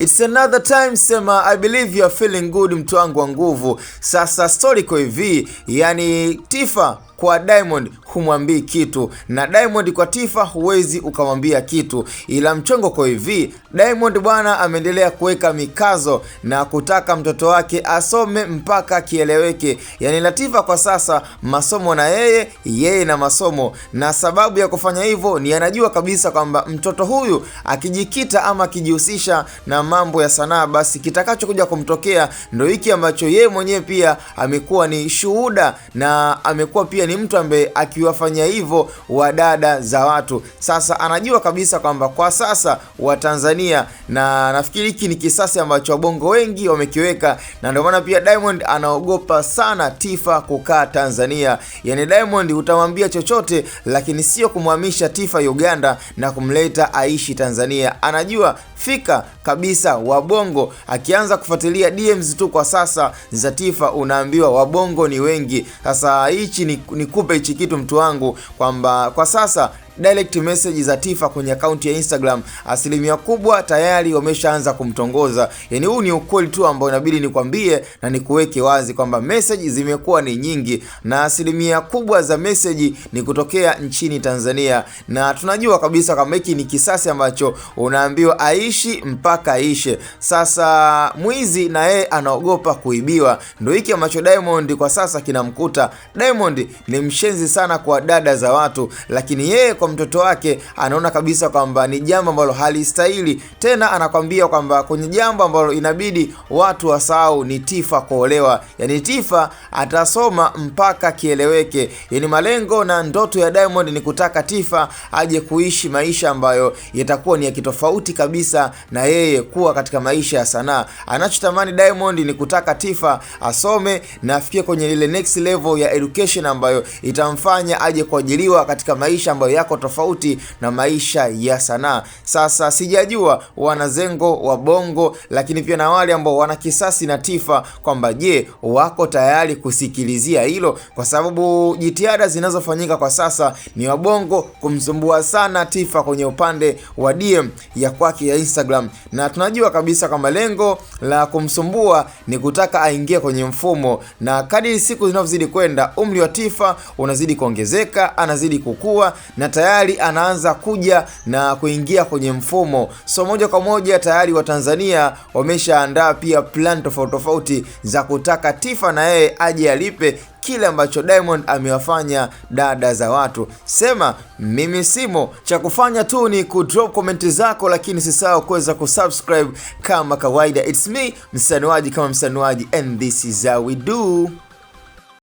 It's another time, sema I believe you are feeling good, mtu wangu wa nguvu. Sasa story iko hivi, yani Tifa kwa Diamond humwambii kitu na Diamond kwa Tifa huwezi ukamwambia kitu, ila mchongo kwa hivi, Diamond bwana ameendelea kuweka mikazo na kutaka mtoto wake asome mpaka kieleweke. Yani Latifa kwa sasa masomo na yeye, yeye na masomo, na sababu ya kufanya hivyo ni anajua kabisa kwamba mtoto huyu akijikita ama akijihusisha na mambo ya sanaa, basi kitakachokuja kumtokea ndo hiki ambacho yeye mwenyewe pia amekuwa ni shuhuda na amekuwa pia ni mtu ambaye akiwafanyia hivyo wadada za watu. Sasa anajua kabisa kwamba kwa sasa Watanzania, na nafikiri hiki ni kisasi ambacho wabongo wengi wamekiweka, na ndio maana pia Diamond anaogopa sana Tifa kukaa Tanzania. Yani Diamond utamwambia chochote, lakini sio kumhamisha Tifa Uganda na kumleta aishi Tanzania. Anajua fika kabisa wabongo, akianza kufuatilia DMs tu kwa sasa za Tifa, unaambiwa wabongo ni wengi. Sasa hichi ni nikupe hichi kitu mtu wangu kwamba kwa sasa direct message za Tifa kwenye akaunti ya Instagram asilimia kubwa tayari wameshaanza kumtongoza. Yani huu ni ukweli tu ambao inabidi nikwambie na nikuweke wazi kwamba message zimekuwa ni nyingi na asilimia kubwa za message ni kutokea nchini Tanzania, na tunajua kabisa kwamba hiki ni kisasi ambacho unaambiwa aishi mpaka aishe. Sasa mwizi na yeye anaogopa kuibiwa, ndio hiki ambacho Diamond kwa sasa kinamkuta. Diamond ni mshenzi sana kwa dada za watu, lakini yeye kwa mtoto wake anaona kabisa kwamba ni jambo ambalo halistahili tena. Anakwambia kwamba kwenye jambo ambalo inabidi watu wasahau ni Tifa kuolewa, yani Tifa atasoma mpaka kieleweke. Yani malengo na ndoto ya Diamond ni kutaka Tifa aje kuishi maisha ambayo yatakuwa ni ya kitofauti kabisa na yeye kuwa katika maisha ya sanaa. Anachotamani Diamond ni kutaka Tifa asome na afikie kwenye ile next level ya education ambayo itamfanya aje kuajiriwa katika maisha ambayo yako tofauti na maisha ya sanaa. Sasa sijajua wanazengo wa Bongo, lakini pia na wale ambao wana kisasi na Tifa kwamba je, wako tayari kusikilizia hilo? Kwa sababu jitihada zinazofanyika kwa sasa ni wabongo kumsumbua sana Tifa kwenye upande wa DM ya kwake ya Instagram, na tunajua kabisa kwamba lengo la kumsumbua ni kutaka aingie kwenye mfumo, na kadiri siku zinavyozidi kwenda umri wa Tifa unazidi kuongezeka, anazidi kukua na tayari anaanza kuja na kuingia kwenye mfumo. So moja kwa moja tayari Watanzania wameshaandaa pia plan tofauti tofauti za kutaka Tifa na yeye aje alipe kile ambacho Diamond amewafanya dada za watu. Sema mimi simo, cha kufanya tu ni kudrop comment zako, lakini usisahau kuweza kusubscribe kama kawaida. It's me msanuaji kama msanuaji, and this is how we do.